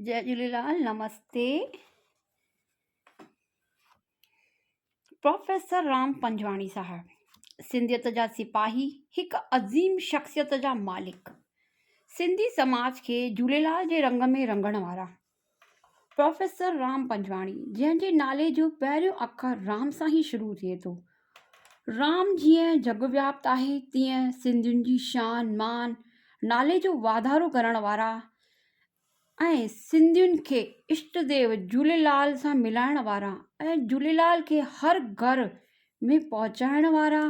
جئي جهوليلال نمستي پروفيسر رام پنجواڻي صاحب سنڌيت جا سپاهي هڪ عظيم شخصيت جا مالڪ سنڌي سماج کي جهوليلال جي رنگ ۾ رنگڻ وارا پروفيسر رام پنجواڻي جنهن جي نالي جو پهريون اکر رام سان ئي شروع ٿئي ٿو رام جيئن جڳ وياپت آهي تيئن سنڌين جي شان مان نالي جو واڌارو ڪرڻ وارا ۽ سنڌين کي اشٽ ديو جهوليلال سان ملائڻ وارا ۽ جهوليلال کي هر گهر ۾ پهچائڻ وارا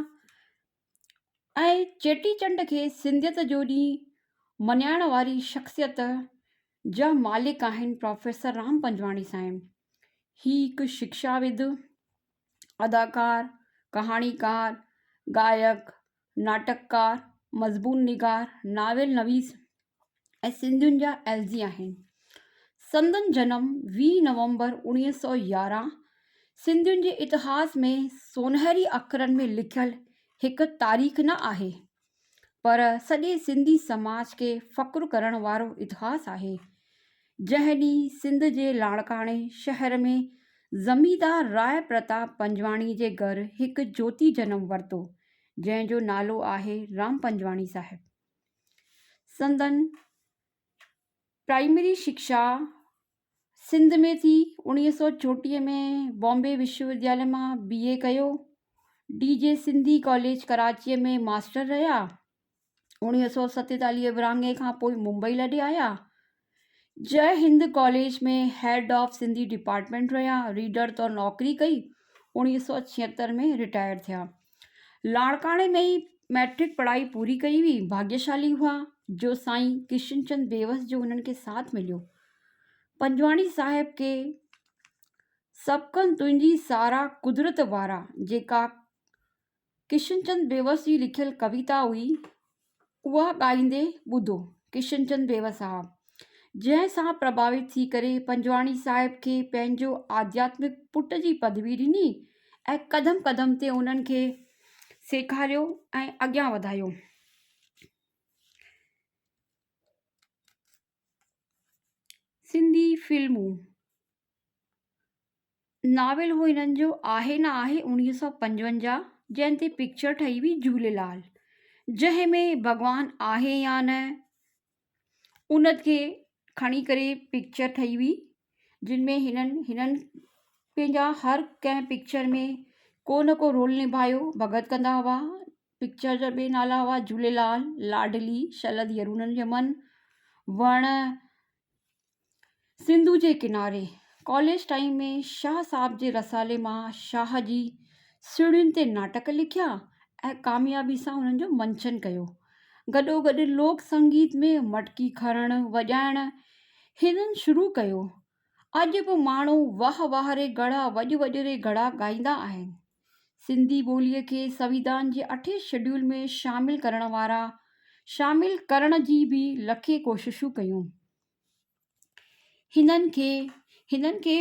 ۽ چيٽي چنڊ کي سنڌيت جو ڏينهن مڃائڻ واري شخصيت جا مالڪ آهن پروفيسر رام پنجواڻي صاحب هي هڪ شڪشاود اداڪار ڪهاڻيڪار گائڪ ناٽڪڪار مضمون نگار ناول نويس ۽ سنڌين جا ايلزي آهن. سندن جنم 20 نومبر 1911 سنڌين جي اتهاس ۾ سونهري اکرن ۾ لکيل هڪ تاريخ نه آهي، پر سڄي سنڌي سماج کي فخر ڪرڻ وارو اتهاس آهي. جنهن ڏينهن سنڌ جي لاڙڪاڻي شهر ۾ زميندار راء پرتاپ پنجواڻي جي گهر هڪ جوتي جنم ورتو، جنهن جو نالو آهي رام پنجواڻي صاحب. سندن پرائمري شڪشا سنڌ ۾ ٿي. 1934 ۾ بامبي وشو وديالي مان بي اي ڪيو. ڊي جي سنڌي ڪاليج ڪراچيء ۾ ماستر رهيا. 1947 ورهاڱي کان پوء ممبئي لڏي آيا. Jai Hind college ۾ head of Sindhi department رهيا. ريڊر طور نوڪري ڪئي. 1976 ۾ رٽائر ٿيا. لاڙڪاڻي ۾ ئي مئٽرڪ پڙهائي پوري ڪئي هئي. ڀاڳيشالي هئا جو سائين ڪشن چند بيوس جو هنن کي ساٿ مليو. پنجواڻي صاحب کي سڀڪن تنهنجي ساراهه قدرت وارا جيڪا ڪشن چند بيوس جي لکيل ڪويتا هئي اها ڳائيندي ٻڌو. ڪشن چند بيوس صاحب جنهن سان پرڀاوت ٿي ڪري پنجواڻي صاحب کي پنهنجو آڌياتمڪ پٽ جي پدوي ڏني ۽ قدم قدم تي انهن کي سيکاريو ۽ اڳيان وڌايو. سنڌي فلمون، ناول هو هنن جو آهي نه آهي 1955 جنهن تي پڪچر ٺهي هئي جهوليلال جنهن ۾ ڀڳوان آهي يا نه ان کي کڻي ڪري پڪچر ٺهي هئي جن ۾ هنن هنن پنهنجا هر ڪنهن پڪچر ۾ ڪو نه ڪو رول نڀايو ڀڳت ڪندا هئا پڪچر جا ٻئي نالا هئا جهوليلال، لاڏلي، شل ڌيئرونن ڄمن، وڻ، سنڌو جي ڪناري. ڪاليج ٽائيم ۾ شاهه صاحب جي رسالي مان شاهه جي سهڻين تي ناٽڪ لکيا ۽ ڪاميابي سان انهن جو منچن ڪيو. گڏوگڏ لوڪ سنگيت ۾ مٽڪي کڻڻ، وڄائڻ هنن شروع ڪيو. اڄ به ماڻهو واهه واهه ري گڙا وڄ وڄ ري گڙا ڳائيندا آهن. سنڌي ٻوليء کي سنويڌان جي اٺين شيڊيول ۾ شامل ڪرڻ وارا شامل ڪرڻ جي به لکين ڪوششون ڪيون. هنن کي هنن کي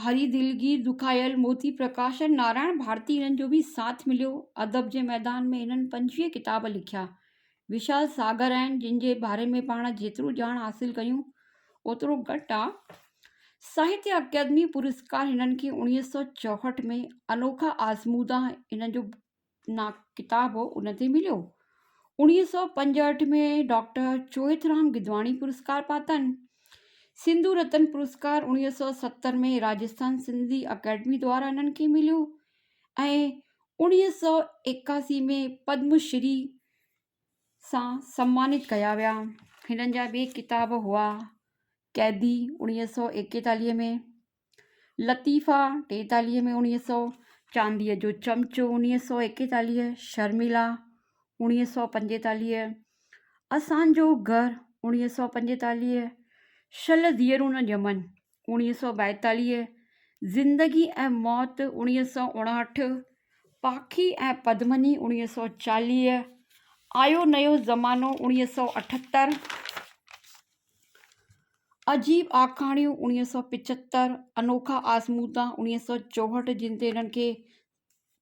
هري دلگير دکايل، موتي پرڪاش ۽ نارائڻ ڀارتي هنن جو به ساٿ مليو. ادب جي ميدان ۾ هنن 25 ڪتاب لکيا. وشال ساگر آهن جن جي باري ۾ پاڻ جيترو ڄاڻ حاصل ڪيون اوترو گهٽ آ. ساهتيه اڪيدمي پرسڪار هنن کي 1964 ۾ انوکا آزمودا هنن جو نا ڪتاب هو ان تي مليو. 1965 ۾ ڊاڪٽر چوئٿرام گدواڻي پرسڪار پاتن. سنڌو رتن پرسڪار 1970 ۾ راجسٿان سنڌي اڪيڊمي دوارا هنن کي مليو ۽ 1981 ۾ پدم شري سان سمانت ڪيا ويا. هنن جا ٻئي ڪتاب هئا قيدي 1941 ۾، لطيفا 43 ۾ 1900، چانديء جو چمچو 1941، شرميلا 1945، اسان جو گهر 1945، شل ڌيئرون نه ڄمن 1942، زندگي ۽ موت 1959، پاکي ۽ پدمني 1940، آيو نيو زمانو 1978. عجيب آکاڻيون 1975، انوکا آزمودا 1964 جن تي هنن کي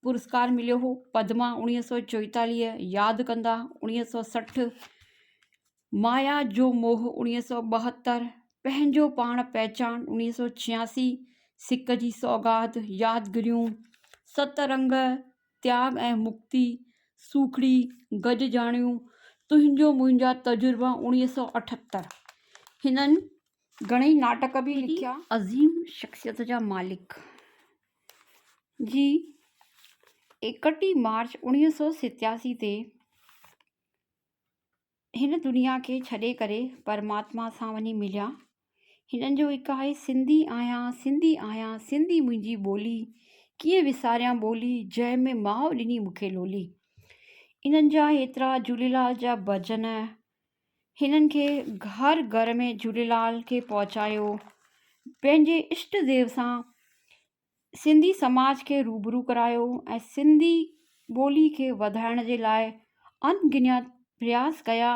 پرسڪار مليو هو، پدما 1944، ياد ڪندا 1960، مايا جو موهه 1972. پنهنجو پاڻ پهچان 1986، سڪ جي سوغات، يادگيريون، ست رنگ، تياڳ ۽ مڪتي، سوکڙي، گڏجاڻيون، تنهنجو منهنجا تجربا 1978. هنن گهڻئي ناٽڪ به لکيا. عظيم شخصيت جا مالڪ جي 31 مارچ 1987 تي هن دنيا کي ڇڏي ڪري پرماتما سان وڃي مليا. هنن جو هڪ آهي سنڌي آهيان سنڌي آهيان سنڌي منهنجي ٻولي ڪيئن وساريان ٻولي جنهن ۾ ماء ڏني مون کي لولي. انهن جا هيترا جهوليلال جا ڀڄن هنن کي گهر گهر ۾ جهوليلال کي پهچايو پنهنجي اشٽ ديو سان سنڌي سماج کي روبرو ڪرايو ۽ سنڌي ٻولي کي وڌائڻ جي لاء ان گنيا پرياس ڪيا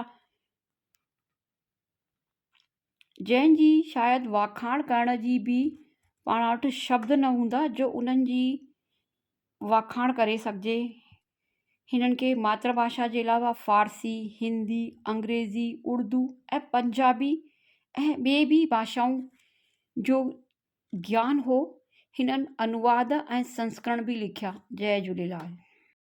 جنهن جي شايد واکاڻ ڪرڻ جي به پاڻ وٽ شبد نه هوندا جو انهن جي واکاڻ ڪري سگهجي هنن کي ماتر ڀاشا جي علاوه فارسي هندي انگريزي اردو ۽ پنجابي ۽ ٻي به ڀاشائون جو گيان هو. هنن انواد ۽ سنسڪرڻ به لکيا. جئي جهوليلال.